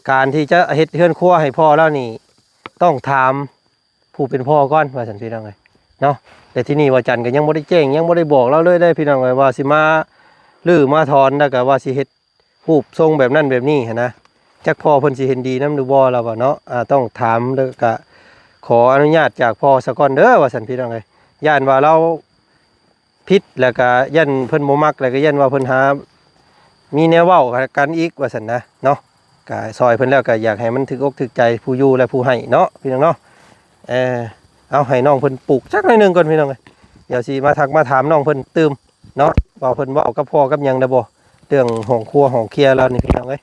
ການທີ່ຈະເຮັດເຮືອນຄົວໃຫ້ພໍ່ລາວນີ້ ຕ້ອງຖາມຜູ້ເປັນພໍ່ກ່ອນ ວ່າຊັ້ນ ພີ່ນ້ອງເອີຍເນາະ. ແຕ່ທີ່ນີ້ບ່າວຈັນກໍຍັງບໍ່ໄດ້ແຈ້ງ ຍັງບໍ່ໄດ້ບອກລາວເລີຍເດ້ ພີ່ນ້ອງເອີຍ ວ່າຊິມາຮື້ມາຖອນ ແລ້ວກໍວ່າຊິເຮັດຮູບຊົງແບບນັ້ນແບບນີ້ຫັ້ນນະ. ຈັກພໍ່ເພິ່ນຊິເຫັນດີນຳຫຼືບໍ່ ລາວວ່າເນາະ. ອາ ຕ້ອງຖາມ ແລ້ວກໍຂໍອະນຸຍາດຈາກພໍ່ສາກ່ອນເດີ ວ່າຊັ້ນ ພີ່ນ້ອງເອີຍ. ຢ້ານວ່າລາວ ຜິດ ແລ້ວກະຢ້ານເພິ່ນບໍ່ມັກ ແລ້ວກະຢ້ານວ່າເພິ່ນຫາມີແນວເວົ້າກັນອີກວ່າຊັ້ນນະເນາະ. ກະຊ່ອຍເພິ່ນແລ້ວກະຢາກໃຫ້ມັນຖືກອົກຖືກໃຈຜູ້ຢູ່ ແລະ ຜູ້ໃຫ້ເນາະ ພີ່ນ້ອງເນາະ. ເອີ ເອົາໃຫ້ນ້ອງເພິ່ນປູກຈັກໜ້ອຍໜຶ່ງກ່ອນ ພີ່ນ້ອງເອີຍ. ດຽວຊິມາທັກມາຖາມນ້ອງເພິ່ນຕື່ມເນາະ ວ່າເພິ່ນເວົ້າກັບພໍ່ກັບຫຍັງແລ້ວບໍ່ ເລື່ອງຫ້ອງຄົວຫ້ອງເຄຍລາວນີ້ ພີ່ນ້ອງເອີຍ.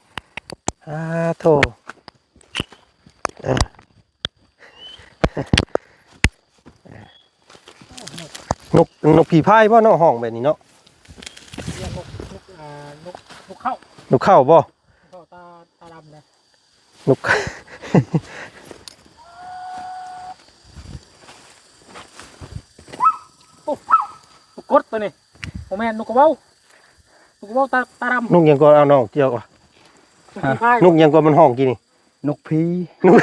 ອາ ໂທ້ ເອີ ນົກ ນົກຜີພາຍບໍ່ເນາະ ຮ້ອງແບບນີ້ເນາະ? ເອີ້ນນົກ ນົກ ອ່າ ນົກ ນົກເຄົ້າ ນົກເຄົ້າບໍ່? ນົກເຄົ້າຕາ ຕາດຳເດ້ ນົກ ໂອ້ ນົກກົດໂຕນີ້ ບໍ່ແມ່ນນົກກະເວົ້າ ນົກກະເວົ້າຕາ ຕາດຳ. ນົກຫຍັງກໍ ເອົານ້ອງ ເຈົ້າ ນົກຜີພາຍ ນົກຫຍັງກໍມັນຮ້ອງກີ້ນີ້? ນົກຜີ ນົກ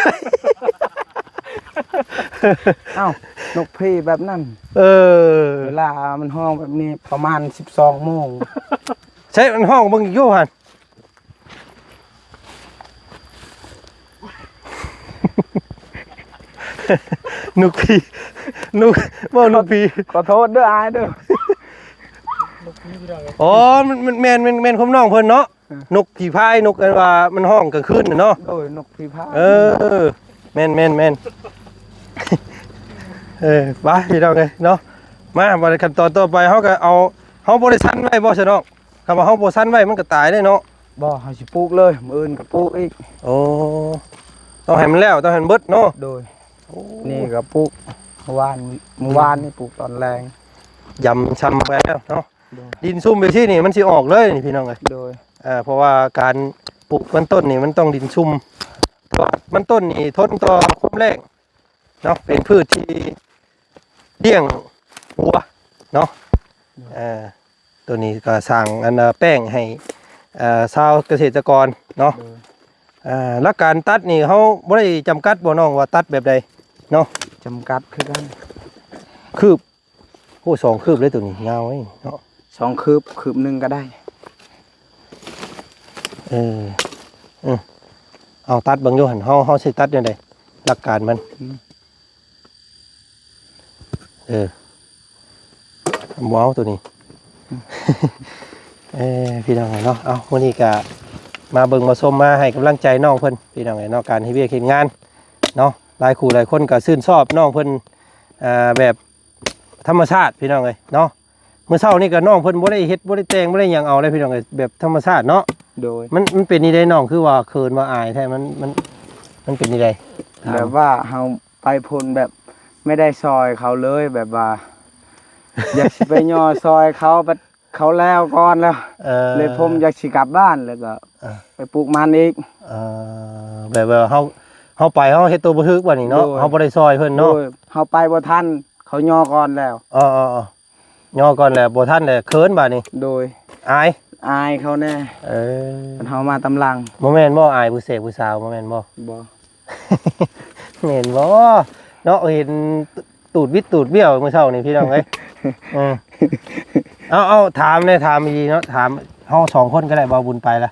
ອ້າວ ນົກຜີແບບນັ້ນ ເອີ ເວລາມັນຮ້ອງແບບນີ້ປະມານສິບສອງໂມງ ໃຊ້ມັນຮ້ອງເບິ່ງຢູ່ຫັ້ນ ນົກຜີ ນົກ ເວົ້ານົກຜີ ຂໍໂທດເດີອ້າຍເດີ ນົກຜີ ພີ່ນ້ອງເອີຍ. ອໍ ມັນ ມັນແມ່ນ ແມ່ນ ແມ່ນຄວາມນ້ອງເພິ່ນເນາະ. ນົກຜີພາຍ ນົກອັນວ່າມັນຮ້ອງກາງຄືນນະເນາະ. ໂດຍ ນົກຜີພາຍ. ເອີ ແມ່ນໆໆ ເອີ ໄປພີ່ນ້ອງເອີຍເນາະ. ມາ ບັດຂັ້ນຕອນຕໍ່ໄປເຮົາກໍເອົາ ເຮົາບໍ່ໄດ້ສັນໄວ້ບໍ່ຊະນ້ອງ? ຄັນວ່າເຮົາບໍ່ສັນໄວ້ມັນກໍຕາຍເດ້ເນາະ. ບໍ່ ເຮົາຊິປູກເລີຍ ມື້ອື່ນກໍປູກອີກ. ໂອ້ ຕ້ອງໃຫ້ມັນແລ້ວ ຕ້ອງໃຫ້ມັນເບິດເນາະ. ໂດຍ. ໂອ້ ນີ້ກໍປູກມື້ວານ ມື້ວານນີ້ປູກຕອນແລງ ຢຳຊຳໄປແລ້ວເນາະ. ໂດຍ. ດິນຊຸ່ມແບບຊີ້ນີ້ມັນຊິອອກເລີຍນີ້ພີ່ນ້ອງເອີຍ. ໂດຍ. ເອີ ເພາະວ່າການປູກມັນຕົ້ນນີ້ມັນຕ້ອງດິນຊຸ່ມ ເພາະວ່າມັນຕົ້ນນີ້ທົນຕໍ່ຄວາມແລ້ງເນາະ ເປັນພືດທີ່ລ້ຽງວັວເນາະ. ໂດຍ. ເອີ ໂຕນີ້ກໍສ້າງອັນ ແປ້ງໃຫ້ ເອີ ຊາວກະເສດຕະກອນເນາະ. ໂດຍ. ເອີ ຫຼັກການຕັດນີ້ເຮົາບໍ່ໄດ້ຈຳກັດບໍ່ນ້ອງ ວ່າຕັດແບບໃດເນາະ? ຈຳກັດຄືກັນ ຄືບ ໂອ້ ສອງຄືບເລີຍໂຕນີ້ ຍາວເລີຍເນາະ. ສອງຄືບ ຄືບໜຶ່ງກໍໄດ້. ເອີ ເອີ ເອົາຕັດເບິ່ງຢູ່ຫັ້ນ ເຮົາ ເຮົາຊິຕັດແນວໃດ ຫຼັກການມັນ. ອືມ ເອີ ບໍ່ເອົາໂຕນີ້. ອືມ ເອີ ພີ່ນ້ອງເອີຍເນາະ ເອົາ ມື້ນີ້ກະມາເບິ່ງມາຊົມ ມາໃຫ້ກຳລັງໃຈນ້ອງເພິ່ນ ພີ່ນ້ອງເອີຍເນາະ ການເຮັດວຽກເຮັດງານເນາະ. ຫຼາຍຄູ່ຫຼາຍຄົນກໍຊື່ນຊອບນ້ອງເພິ່ນ ອ່າ ແບບ ທຳມະຊາດພີ່ນ້ອງເອີຍເນາະ. ມື້ເຊົ້ານີ້ກໍນ້ອງເພິ່ນບໍ່ໄດ້ເຮັດ ບໍ່ໄດ້ແຕ່ງ ບໍ່ໄດ້ຫຍັງເອົາເລີຍພີ່ນ້ອງເອີຍ ແບບທຳມະຊາດເນາະ. ໂດຍ. ມັນ ມັນເປັນຈັ່ງໃດນ້ອງ ຄືວ່າເຂີນວ່າອາຍແທ້ ມັນ ມັນ ມັນເປັນຈັ່ງໃດ? ແບບວ່າເຮົາໄປພຸ້ນແບບໄມ່ໄດ້ຊ່ອຍເຂົາເລີຍ ແບບວ່າຢາກຊິໄປຍໍຊ່ອຍເຂົາ ບັດເຂົາແລ້ວກ່ອນແລ້ວ. ເອີ ເລີຍຜົມຢາກຊິກັບບ້ານ ແລ້ວກໍ ເອີ ໄປປູກມັນອີກ. ເອີ ແບບວ່າເຮົາ ເຮົາໄປ ເຮົາເຮັດຕົວບໍ່ຖືກບາດນີ້ເນາະ. ໂດຍ. ເຮົາບໍ່ໄດ້ຊ່ອຍເພິ່ນເນາະ. ໂດຍ. ເຮົາໄປບໍ່ທັນ ເຂົາຍໍກ່ອນແລ້ວ. ເອີໆໆ ຍໍກ່ອນແລ້ວ ບໍ່ທັນແລ້ວ ເຂີນບາດນີ້. ໂດຍ. ອາຍ ອາຍເຂົາແດ່. ເອີ ຄັນເຮົາມາຕາມຫຼັງ. ບໍ່ແມ່ນບໍ່ ອາຍຜູ້ເສກຜູ້ສາວ ບໍ່ແມ່ນບໍ່? ບໍ່. ແມ່ນບໍ່ເນາະ ເຫັນຕູດວິດຕູດບ້ຽວມື້ເຊົ້ານີ້ພີ່ນ້ອງເອີຍ. ເອີ ເອົາ ເອົາ ຖາມແດ່ ຖາມອີ່ຫຼີເນາະ ຖາມເຮົາສອງຄົນກໍໄດ້ ເວົ້າບຸນໄປລະ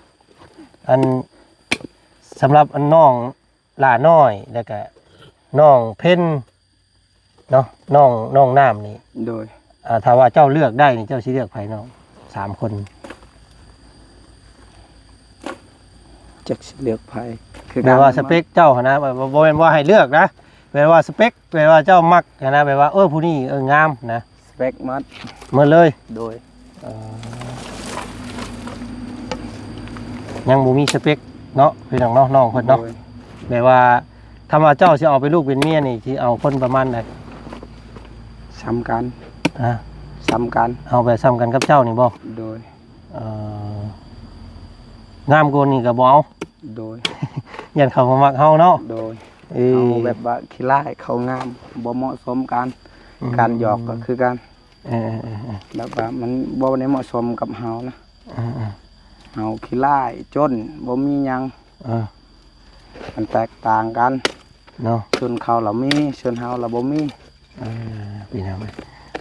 ອັນ ສຳລັບອັນນ້ອງຫຼ້ານ້ອຍ ແລ້ວກະນ້ອງເພັນ ເນາະ ນ້ອງ ນ້ອງນ້ຳນີ້. ໂດຍ. ອ່າ ຖ້າວ່າເຈົ້າເລືອກໄດ້ນີ້ ເຈົ້າຊິເລືອກໃຜນ້ອງ ສາມຄົນ? ຈັກຊິເລືອກໃຜ ຄື ແບບວ່າສະເປັກເຈົ້າຫັ້ນນະ ບໍ່ ບໍ່ແມ່ນວ່າໃຫ້ເລືອກນະ ແບບວ່າສະເປັກ ແບບວ່າເຈົ້າມັກຫັ້ນນະ ແບບວ່າ ເອີ ຜູ້ນີ້ ເອີ ງາມນະ. ສະເປັກໝົດ ໝົດເລີຍ. ໂດຍ. ເອີ ຍັງບໍ່ມີສະເປັກເນາະ ພີ່ນ້ອງເນາະ ນ້ອງເພິ່ນເນາະ. ໂດຍ. ແບບວ່າ ຖ້າວ່າເຈົ້າຊິເອົາເປັນລູກເປັນເມຍນີ້ ຊິເອົາຄົນປະມານໃດ? ສ່ຳກັນ. ຮະ? ສ່ຳກັນ. ເອົາແບບສ່ຳກັນກັບເຈົ້ານີ້ບໍ່? ໂດຍ. ເອີ ງາມກວ່ານີ້ກໍບໍ່ເອົາ. ໂດຍ. ຢ້ານເຂົາບໍ່ມັກເຮົາເນາະ. ໂດຍ. ເອີ ເອົາແບບວ່າຂີ້ລ້າຍ ເຂົາງາມ ບໍ່ເໝາະສົມກັນ. ອືມ. ການຫຍອກກໍຄືກັນ. ເອີໆໆໆ ແບບວ່າມັນບໍ່ໄດ້ເໝາະສົມກັບເຮົານະ. ເອີໆ ເຮົາຂີ້ລ້າຍ ຈົນ ບໍ່ມີຫຍັງ. ເອີ ມັນແຕກຕ່າງກັນເນາະ ຊົນເຂົາລະມີ ຊົນເຮົາລະບໍ່ມີ. ເອີ ພີ່ນ້ອງເອີຍ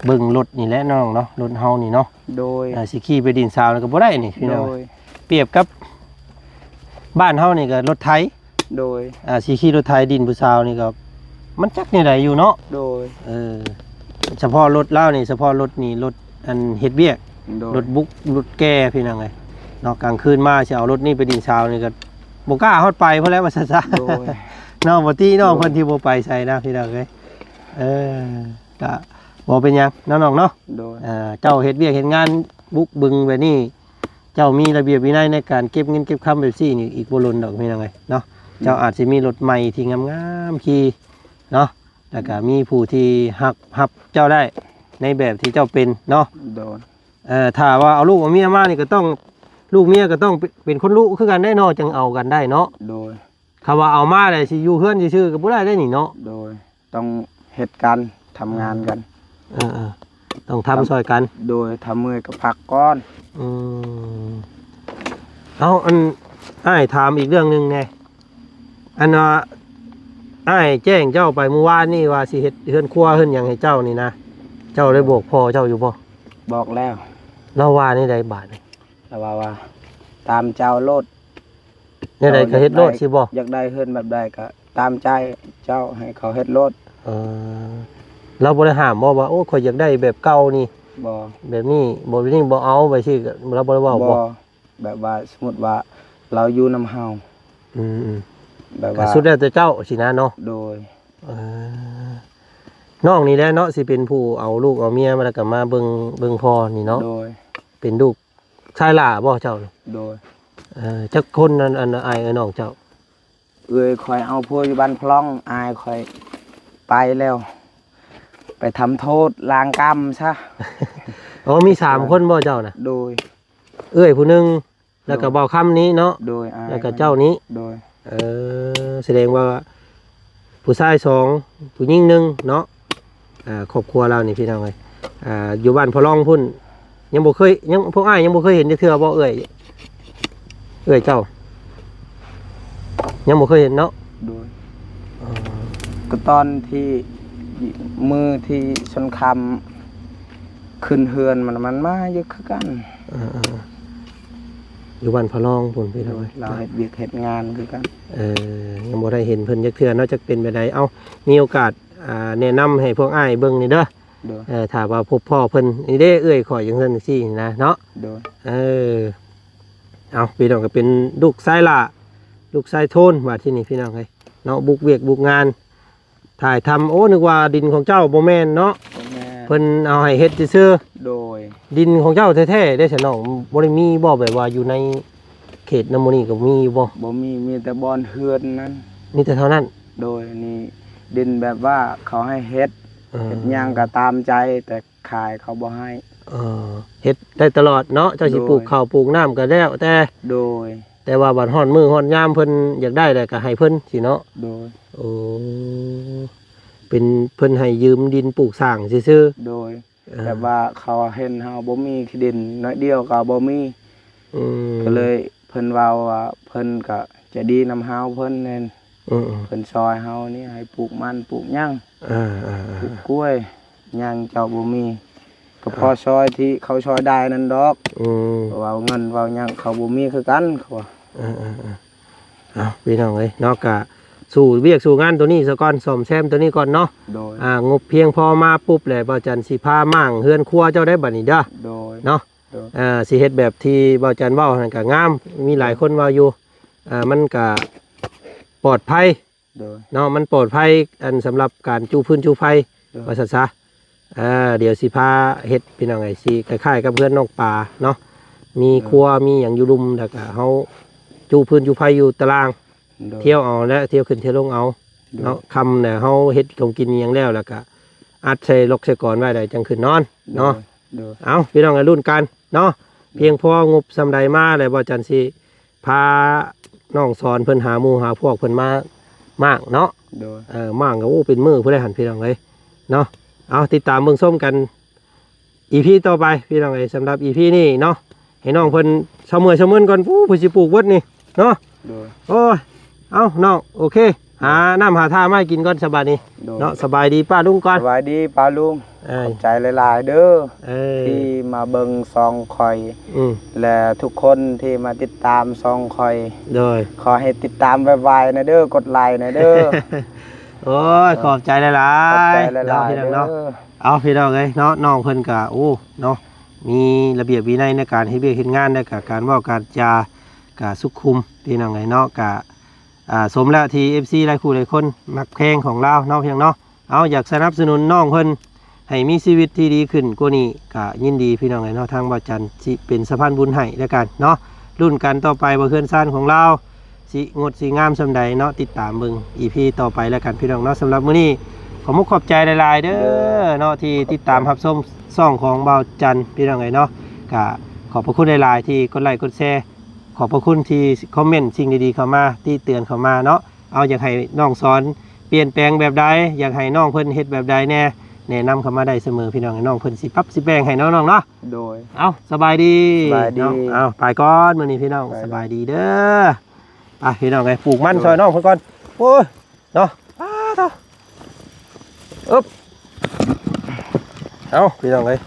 ເບິ່ງລົດນີ້ແຫຼະນ້ອງເນາະ ລົດເຮົານີ້ເນາະ. ໂດຍ. ເອີ ຊິຂີ່ໄປດິນຊາວນີ້ກໍບໍ່ໄດ້ນີ້ພີ່ນ້ອງ. ໂດຍ. ປຽບກັບບ້ານເຮົານີ້ກໍລົດໄຖ. ໂດຍ. ອ່າ ຊິຂີ່ລົດໄຖດິນຜູ້ສາວນີ້ກໍ ມັນຈັກແນວໃດຢູ່ເນາະ. ໂດຍ. ເອີ ສະເພາະລົດລາວນີ້ ສະເພາະລົດນີ້ ລົດອັນເຮັດວຽກ. ໂດຍ. ລົດບຸກ ລົດແກ່ພີ່ນ້ອງເອີຍເນາະ. ກາງຄືນມາຊິເອົາລົດນີ້ໄປດິນຊາວນີ້ກໍບໍ່ກ້າຮອດໄປພຸ້ນແຫຼະວ່າຊັ້ນຊະ. ໂດຍ. ເນາະ ບໍ່ຕິນ້ອງເພິ່ນທີ່ບໍ່ໄປໃສນະພີ່ນ້ອງເອີຍ. ເອີ ກະບໍ່ເປັນຫຍັງເນາະນ້ອງເນາະ. ໂດຍ. ເອີ ເຈົ້າເຮັດວຽກເຮັດງານບຸກບຶງແບບນີ້ ເຈົ້າມີລະບຽບວິໄນໃນການເກັບເງິນເກັບຄຳແບບຊີ້ນີ້ ອີກບໍ່ດົນດອກພີ່ນ້ອງເອີຍເນາະ. ເຈົ້າອາດຊິມີລົດໃໝ່ທີ່ງາມໆຂີ່ເນາະ ແລ້ວກະມີຜູ້ທີ່ຮັກ ຮັບເຈົ້າໄດ້ໃນແບບທີ່ເຈົ້າເປັນເນາະ. ໂດຍ. ເອີ ຖ້າວ່າເອົາລູກເອົາເມຍມານີ້ກໍຕ້ອງ ລູກເມຍກໍຕ້ອງເປັນ ເປັນຄົນລຸຄືກັນໄດ໋ເນາະ ຈັ່ງເອົາກັນໄດ້ເນາະ. ໂດຍ. ຄຳວ່າເອົາມາແລ້ວຊິຢູ່ເຮືອນຊື່ໆກໍບໍ່ໄດ້ເດ້ນີ້ເນາະ. ໂດຍ. ຕ້ອງເຮັດກັນ ທຳງານກັນ. ເອີໆ ຕ້ອງທຳຊ່ອຍກັນ. ໂດຍ. ຖ້າເມື່ອຍກໍພັກກ່ອນ. ອືມ ເອົາ ອັນ ອ້າຍຖາມອີກເລື່ອງໜຶ່ງແດ່ ອັນວ່າ ອ້າຍແຈ້ງເຈົ້າໄປມື້ວານນີ້ວ່າຊິເຮັດເຮືອນຄົວເຮືອນຫຍັງໃຫ້ເຈົ້ານີ້ນະ ເຈົ້າໄດ້ບອກພໍ່ເຈົ້າຢູ່ບໍ່? ບອກແລ້ວ. ລາວວ່າແນວໃດບາດນີ້? ລາວວ່າ ວ່າຕາມເຈົ້າໂລດ. ແນວໃດກໍເຮັດໂລດ ເຈົ້າຢາກໄດ້ ຊິບໍ່? ຢາກໄດ້ເຮືອນແບບໃດກໍຕາມໃຈເຈົ້າ ໃຫ້ເຂົາເຮັດໂລດ. ເອີ ລາວບໍ່ໄດ້ຫ້າມບໍ່ວ່າ ໂອ້ ຂ້ອຍຢາກໄດ້ແບບເກົ່ານີ້? ບໍ່. ແບບນີ້ບໍ່ ແບບນີ້ບໍ່ເອົາ ແບບຊີ້ ລາວບໍ່ໄດ້ເວົ້າບໍ່? ບໍ່. ແບບວ່າ ສົມມຸດວ່າລາວຢູ່ນຳເຮົາ ອືມ ແບບວ່າ ກໍສຸດແລ້ວແຕ່ເຈົ້າຊີ້ນະເນາະ. ໂດຍ ເອີ ນ້ອງນີ້ແຫຼະເນາະ ຊິເປັນຜູ້ເອົາລູກເອົາເມຍມາ ແລ້ວກໍມາເບິ່ງ ເບິ່ງພໍ່ນີ້ເນາະ. ໂດຍ ເປັນລູກຊາຍຫຼ້າບໍ່ເຈົ້າ? ໂດຍ ເອີ ຈັກຄົນ ອັນ ອັນ ອ້າຍເອີຍ ນ້ອງເຈົ້າ? ເອື້ອຍຂ້ອຍເອົາຜົວຢູ່ບ້ານພະລ່ອງ, ອ້າຍຂ້ອຍໄປແລ້ວ ໄປທຳໂທດລ້າງກຳຊະ. ອໍ ມີສາມຄົນບໍ່ເຈົ້ານະ? ໂດຍ ເອື້ອຍຜູ້ໜຶ່ງ ແລ້ວກໍ ໂດຍ ບ່າວຄຳນີ້ເນາະ. ໂດຍ ອ້າຍ ແລ້ວກໍເຈົ້ານີ້. ໂດຍ ເອີ ສະແດງວ່າຜູ້ຊາຍສອງ ຜູ້ຍິງໜຶ່ງເນາະ. ອ່າ ຄອບຄົວລາວນີ້ພີ່ນ້ອງເອີຍ ອ່າ ຢູ່ບ້ານພະລ່ອງພຸ້ນ ຍັງບໍ່ເຄີຍ ຍັງ ພວກອ້າຍຍັງບໍ່ເຄີຍເຫັນຈັກເທື່ອບໍ່ເອື້ອຍ? ເອື້ອຍເຈົ້າ ຍັງບໍ່ເຄີຍເຫັນເນາະ? ໂດຍ ເອີ ກໍຕອນທີ່ ມື້ທີ່ຊົນຄຳຂຶ້ນເຮືອນມັນ ມັນມາຢູ່ຄືກັນ. ເອີ ເອີ ຢູ່ບ້ານພະລ່ອງພຸ້ນພີ່ນ້ອງເອີຍ. ໂດຍ ລາວເຮັດວຽກເຮັດງານຄືກັນ. ເອີ ຍັງບໍ່ໄດ້ເຫັນເພິ່ນຈັກເທື່ອເນາະ ຈັກເປັນແບບໃດ. ເອົ້າ ມີໂອກາດ ອ່າ ແນະນຳໃຫ້ພວກອ້າຍເບິ່ງນີ້ເດີ. ໂດຍ ເອີ ຖ້າວ່າພົບພໍ້ເພິ່ນ ນີ້ເດ້ເອື້ອຍຂ້ອຍ ຈັ່ງຊັ້ນຈັ່ງຊີ້ນະເນາະ. ໂດຍ ເອີ ເອົາ ພີ່ນ້ອງ ກໍເປັນລູກຊາຍຫຼ້າ ລູກຊາຍໂທນ ບາດທີນີ້ພີ່ນ້ອງເອີຍເນາະ ບຸກວຽກບຸກງານ ຖ່າຍທຳ. ໂອ້ ນຶກວ່າດິນຂອງເຈົ້າ ບໍ່ແມ່ນເນາະ? ບໍ່ແມ່ນ ເພິ່ນເອົາໃຫ້ເຮັດຊື່ໆ. ໂດຍ ດິນຂອງເຈົ້າແທ້ໆເດ້ຊະນ້ອງ ບໍ່ໄດ້ມີບໍ່ ແບບວ່າຢູ່ໃນເຂດນຳໝູ່ນີ້ກໍມີຢູ່ບໍ່? ບໍ່ມີ ມີແຕ່ບ່ອນເຮືອນນັ້ນ ມີແຕ່ເທົ່ານັ້ນ. ໂດຍ ນີ້ດິນແບບວ່າເຂົາໃຫ້ເຮັດ ເອີ ເຮັດຫຍັງກໍຕາມໃຈ ແຕ່ຂາຍເຂົາບໍ່ໃຫ້. ເອີ ເຮັດໄດ້ຕະຫຼອດເນາະ ເຈົ້າຊິ ໂດຍ ປູກເຂົ້າປູກນ້ຳກໍແລ້ວແຕ່. ໂດຍ ແຕ່ວ່າບັດຮອດມື້ຮອດຍາມເພິ່ນຢາກໄດ້ແລ້ວກໍໃຫ້ເພິ່ນຊີ້ເນາະ. ໂດຍ ໂອ້ ເປັນເພິ່ນໃຫ້ຢືມດິນປູກສ້າງຊື່ໆ. ໂດຍ ເອີ ແບບວ່າເຂົາເຫັນເຮົາບໍ່ມີທີ່ດິນໜ້ອຍດຽວກໍບໍ່ມີ. ອືມ ກໍເລີຍເພິ່ນເວົ້າວ່າ ເພິ່ນກໍໃຈດີນຳເຮົາ ເພິ່ນແມ່ນ ອືມໆ ເພິ່ນຊ່ອຍເຮົານີ້ ໃຫ້ປູກມັນປູກຫຍັງ ເອີໆໆ ປູກກ້ວຍຫຍັງ ເຈົ້າບໍ່ມີ ກໍ ອ່າ ພໍຊ່ອຍທີ່ເຂົາຊ່ອຍໄດ້ນັ້ນດອກ. ອືມ ເວົ້າເງິນເວົ້າຫຍັງເຂົາບໍ່ມີຄືກັນ ເຂົາວ່າ. ເອີໆໆ ເອົາ ພີ່ນ້ອງເອີຍເນາະ ກະສູ້ວຽກສູ້ງານໂຕນີ້ສາກ່ອນ ສ້ອມແຊມໂຕນີ້ກ່ອນເນາະ. ໂດຍ ອ່າ ງົບພຽງພໍມາປຸບແລ້ວ ບ່າວຈັນຊິພາມ້າງເຮືອນຄົວເຈົ້າໄດ້ບັດນີ້ເດີ. ໂດຍ ເນາະ ໂດຍ ອ່າ ຊິເຮັດແບບທີ່ບ່າວຈັນເວົ້າຫັ້ນກະງາມ ມີຫຼາຍຄົນເວົ້າຢູ່ ອ່າ ມັນກະປອດໄພ. ໂດຍ ເນາະ ມັນປອດໄພ ອັນ ສຳລັບການຈູພື້ນຈູໄຟ ໂດຍ ວ່າຊັ້ນຊະ. ອ່າ ດຽວຊິພາເຮັດພີ່ນ້ອງເອີຍ ຊິຄ້າຍໆກັບເຮືອນນ້ອງປາເນາະ ມີ ໂດຍ ຄົວມີຫຍັງຢູ່ລຸ່ມ ແລ້ວກະເຮົາຈູພື້ນຈູໄຟຢູ່ຕາລ່າງ. ໂດຍ ທ່ຽວເອົາແຫຼະ ທ່ຽວຂຶ້ນທ່ຽວລົງເອົາ ໂດຍ ເນາະ ຄ່ຳແລ້ວເຮົາເຮັດຂອງກິນອີ່ຫຍັງແລ້ວ ແລ້ວກະອັດໃສ່ລັອກໃສ່ກອນໄວ້ ແລ້ວຈັ່ງຂຶ້ນນອນເນາະ. ໂດຍ ເອົາ ພີ່ນ້ອງ ລຸ້ນກັນເນາະ ໂດຍ ພຽງພໍງົບສ່ຳໃດມາ ແລ້ວບ່າວຈັນຊິ ພານ້ອງສອນເພິ່ນຫາໝູ່ຫາພວກເພິ່ນມາມ້າງເນາະ. ໂດຍ ເອີ ມ້າງກໍ ໂອ້ ເປັນມື້ພຸ້ນແຫຼະຫັ້ນພີ່ນ້ອງເອີຍເນາະ. ເອົາ ຕິດຕາມເບິ່ງຊົມກັນອີພີຕໍ່ໄປພີ່ນ້ອງເອີຍ. ສຳລັບອີພີນີ້ເນາະ ໃຫ້ນ້ອງເພິ່ນເຊົາເມື່ອຍເຊົາເມີນກ່ອນ. ໂອ້ ເພິ່ນຊິປູກເບິດນີ້ເນາະ. ໂດຍ ໂອ້ຍ ເອົານ້ອງ ໂອເຄ ຫານ້ຳຫາທ່າມາໃຫ້ກິນກ່ອນສະບາດນີ້ ໂດຍ ເນາະ. ສະບາຍດີປ້າລຸງກ່ອນ. ສະບາຍດີປ້າລຸງ. ເອີ ຂອບໃຈຫຼາຍໆເດີ ເອີ ທີ່ມາເບິ່ງຊ່ອງຂ້ອຍ ອືມ ແລະ ທຸກຄົນທີ່ມາຕິດຕາມຊ່ອງຂ້ອຍ. ໂດຍ ຂໍໃຫ້ຕິດຕາມໄວໆນະເດີ ກົດໄລນະເດີ. ໂອ້ຍ ຂອບໃຈຫຼາຍໆ ຂອບໃຈຫຼາຍໆເດີ ເນາະ ພີ່ນ້ອງເນາະ. ເອົາ ພີ່ນ້ອງເອີຍເນາະ ນ້ອງເພິ່ນກະ ໂອ້ ເນາະ ມີລະບຽບວິໄນໃນການເຮັດວຽກເຮັດງານ ແລະ ກະການເວົ້າການຈາ ກະສຸກຄຸມ ພີ່ນ້ອງເອີຍເນາະ. ກະ ອ່າ ສົມແລ້ວທີ່ເອັຟຊີຫຼາຍຄູ່ຫຼາຍຄົນມັກແພງຂອງລາວເນາະ ພີ່ນ້ອງເນາະ. ເອົາ ຢາກສະໜັບສະໜູນນ້ອງເພິ່ນໃຫ້ມີຊີວິດທີ່ດີຂຶ້ນກວ່ານີ້ ກະຍິນດີພີ່ນ້ອງເອີຍເນາະ. ທາງບ່າວຈັນຊິເປັນສະພານບຸນໃຫ້ແລ້ວກັນເນາະ. ລຸ້ນກັນຕໍ່ໄປວ່າເຮືອນຊານຂອງລາວຊິງົດຊິງາມສ່ຳໃດເນາະ. ຕິດຕາມເບິ່ງອີພີຕໍ່ໄປແລ້ວກັນ ພີ່ນ້ອງເນາະ. ສຳລັບມື້ນີ້ ຂອບມຸກຂອບໃຈຫຼາຍໆເດີ ເດີ ເນາະ ທີ່ຕິດຕາມຮັບຊົມຊ່ອງຂອງບ່າວຈັນ ພີ່ນ້ອງເອີຍເນາະ. ກະຂອບພະຄຸນຫຼາຍໆທີ່ກົດໄລກົດແຊ ຂອບພະຄຸນທີ່ຄອມເມັນສິ່ງດີໆເຂົ້າມາ ຕິເຕືອນເຂົ້າມາເນາະ. ເອົາ ຢາກໃຫ້ນ້ອງສອນປ່ຽນແປງແບບໃດ ຢາກໃຫ້ນ້ອງເພິ່ນເຮັດແບບໃດແດ່ ແນະນຳເຂົ້າມາໄດ້ສະເໝີ ພີ່ນ້ອງ. ນ້ອງເພິ່ນຊິປັບຊິແປງໃຫ້ເນາະ ນ້ອງເນາະ. ໂດຍ ເອົາ ສະບາຍດີ ສະບາຍດີ ເນາະ. ເອົາ ໄປກ່ອນມື້ນີ້ ພີ່ນ້ອງ ໄປ ສະບາຍດີເດີ. ໄປ ພີ່ນ້ອງເອີຍ ປູກມັນ ໂດຍ ຊ່ອຍນ້ອງເພິ່ນກ່ອນ. ໂອ້ຍ ເນາະ ປາດໂທ້ ອຶບ ເອົາ ພີ່ນ້ອງເອີຍ